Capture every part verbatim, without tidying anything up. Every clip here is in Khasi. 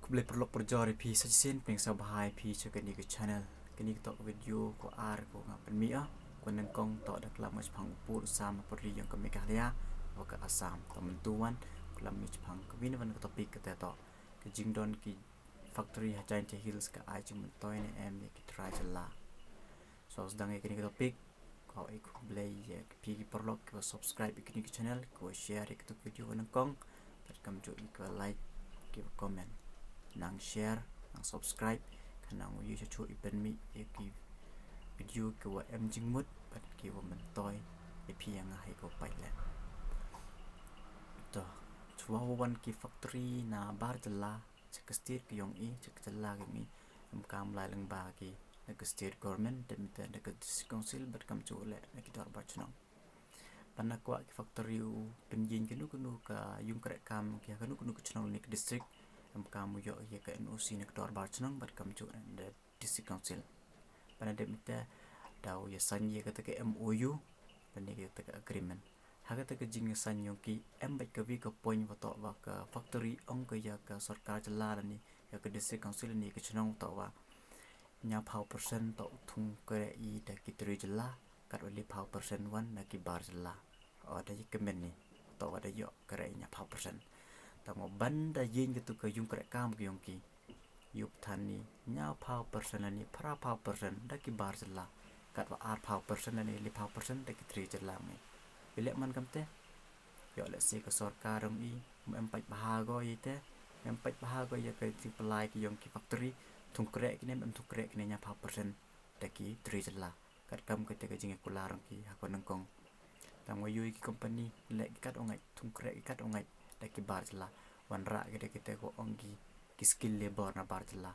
Khublei paralok parajor ïa phi sa shisien, pdiang sngewbha ïa phi sha kane ka channel. Kane ka toh ka video kaba ar kaba nga pynmih, ah, kaba nyngkong toh da klam shaphang u pud u sam ha pyrdi jong ka Meghalaya bad ka Assam. Te mynta wan klam shaphang kawei na wan ka topic, kata toh ka jingdon ki factory ha Jaintia Hills ka ai jingmyntoi ne em ïa ki trai jylla. So sdang ïa kane ka topic, nga ai khublei ïa phi ki paralok kiba subscribe ïa kane ka channel, kiba share ïa katu ka video kaba nyngkong, bad kumjuh ïa kiba like, kiba comment. Nang share, nang subscribe, khnang ba ngi shuh shuh ban pynmih ïa ki video kiba em jingmut bad kiba myntoi ïa phi ïa nga ha kaba pait leh. To, shuwa ba wan ki factory na bar jylla sha ka state ka jong i, sha ka jylla ka jong i, em kam lai lyngba ki na ka state government, dep mynta na ka district council bad kumjuh leh na ki dorbar chnong. Ban da kwah ki factory u pynïeng kano kano ka ïung kreh kam ki ha kano kano ka chnong ne ka district, em kam u ïoh ïa ka N O C na ka dorbar chnong bad kumjuh na district council. Ban da dep mynta da u ïa sign ïa kata ka M O U lane kata ka agreement. Ha kata ka jingïa sign jong ki, em bad kawei ka point ba toh ba ka factory ong ka ïa ka sorkar jylla lane ïa ka district council lane ka chnong toh ba hynñiewphew percent toh u thung kreh i da ki trai jylla, katba laiphew percent wan na ki bar jylla. O, da ïa kmen ni toh ba da ïoh kreh hynñiewphew percent. Tangba ban da ïeng katu ka ïung kreh kam ka jong ki, ïoh than ni hynñiewphew percent lane phraphew percent da ki bar jylla, katba arphew percent lane laiphew percent da ki trai jylla. Ngi phi leh man kumta, ïoh lehse ka sorkar jong i em pait bha ko ïa te, em pait bha ko ïa ka jingpynlait ka jong ki factory, thung kreh kine em thung kreh kine hynñiewphew percent da ki trai jylla. Katkam kata ka jingïakular jong ki ha kaba nyngkong. Tangba ïoh ki company leh ki kat ba ngeit, thung kreh ki kat ba ngeit da ki bar jylla, wanrah ki da kita kiba ong ki, ki skilled labour na bar jylla.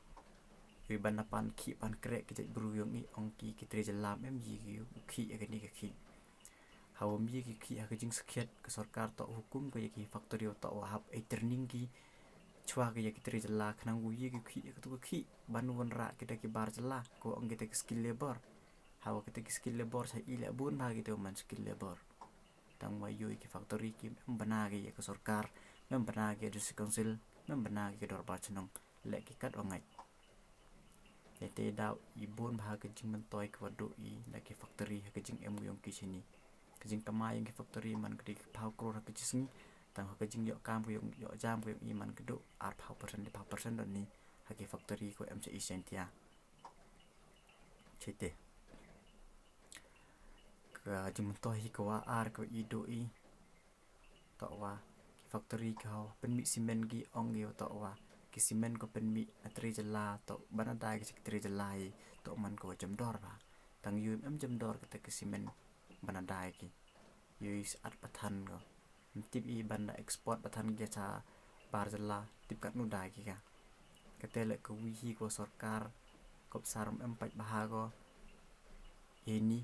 Ïoh ban da pan khih pan kreh ki jait bru jong i, ong ki ki trai jylla em ïoh ki u khih ïa kane ka khih. Haba ym ïoh ki khih ha ka jingsakhiat, ka sorkar toh hukum ka ïa ki factory ba toh ba hap ai training ki, shuwa ka ïa ki trai jylla khnang ba ïoh ki khih ïa katu ka khih ban wanrah ki da ki bar jylla, kiba ong kita ki skilled labour. Haba kita ki skilled labour sa i leh bun bha kita ba man skilled labour. Tangba ïoh ki factory ki em bna ki ïa ka sorkar, em bna ki ïa district council, em bna ki ïa dorbar chnong, leh ki kat ba ngeit. Te te daw i bun bha ka jingmyntoi kaba duh i na ki factory ha ka jingem jong ki shini. Ka jingkamai jong ki factory man ka dei ki phew klur ha ka jingsngi, tang ha ka jingïoh kam ka jong, ïoh jam ka jong i man ka duh arphew percent, laiphew percent don ni ha ki factory kiba em sha East Jaintia. Chete. Ka jingmyntoi hi kaba ar kaba i duh i, toh ba ki factory ki hap pynmih cement ki, ong ki ba toh ba ki cement kiba pynmih na trai jylla, toh ban da dai ki sha ki trai jylla hi toh man kaba jemdor bha. Tang ïoh em jemdor kita ki cement ban da dai ki. Ïoh i sat pathan ko. Ym tip i ban da export pathan ki sha bar jylla, tip katno dai ki ka. Kata leh kawei hi kaba sorkar, kaba sar em pait bha ko ïa ini.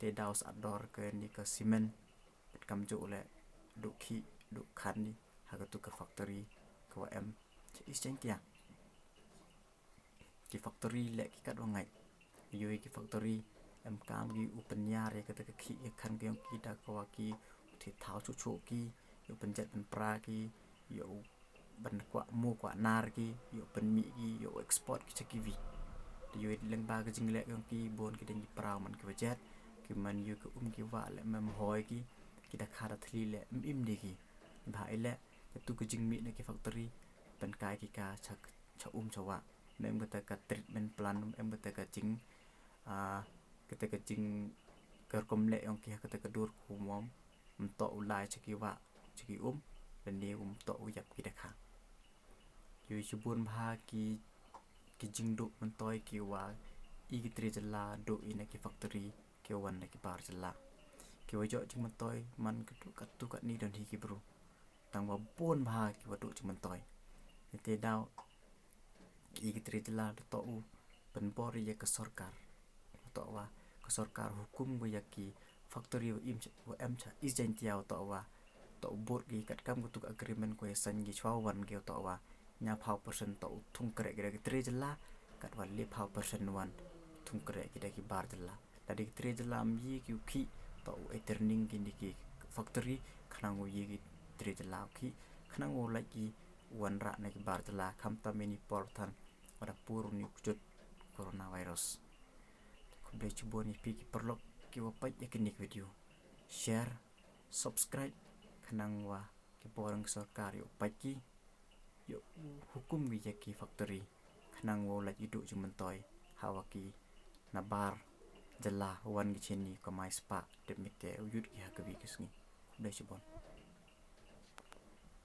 Te daw sat dor kane ka cement, bad kumjuh leh duh khih duh khan ni ha katu ka factory kaba em sha East Jaintia. Ki factory leh ki kat ba ngeit. Ïoh ki factory em kam ki u pynïar ïa kata ka khih ïa khan ka jong ki da kaba ki u thied thaw shuh shuh ki, ïa u pynjot pynpra ki, ïa u ban kwah mo kwah nar ki, ïa u pynmih ki, ïa u export ki sha kiwei. Te ïoh lyngba ka jingleh ka jong ki bun ki dang ki praw man kiba jet, ki man ïoh ki um ki wah leh mem hoi ki, ki da kha da thli leh em im de ki. Bha i leh katu ka jingmih na ki factory pynkai ki ka sha, sha um sha wah. Mem kata ka treatment plant, mem kata ka jing, ah, kata ka jing, ka rukom leh jong ki ha kata ka dur kumwom. Ym toh u lai sha ki wah sha ki um, lane ym toh u ïap ki da kha. Ïoh shibun bha ki, ki jingduh myntoi kiba i ki trai jylla duh i na ki factory kiba wan na ki bar jylla. Kiba ïoh jingmyntoi man katu katu katne don hi ki bru. Tangba bun bha kiba duh jingmyntoi. Te daw i ki trai jylla da toh u pynbor ïa ka sorkar. Toh ba ka sorkar hukum ba ïa ki factory ba im sha, ba em sha East Jaintia, toh ba toh u bud ki katkam katu ka agreement kaba ïa sign ki shuwa wan ki, toh ba hynñiewphew percent toh u thung kreh ki da ki trai jylla, katba laiphew percent wan thung kreh ki da ki bar jylla. Lada ki trai jylla ym ïoh ki u khih, toh u ai training ki na ki factory khnang ba ïoh ki trai jylla u khih, khnang ba u lait ki wanrah na ki bar jylla, khamtam ïa ini por than wada pur u ni u kjut coronavirus. Khublei shibun ïa phi ki paralok ki wa peit ïa kine ki video. Share, subscribe, khnang wa ki bor ki sorkar ïoh peit ki, ïoh hukum ki ïa ki factory, khnang wow lait iduh jingmyntoi ha wa ki na bar jylla wan ki shane kamai spah, dep mih te u yut ki ha kawi ka sngi. Khublei shibun.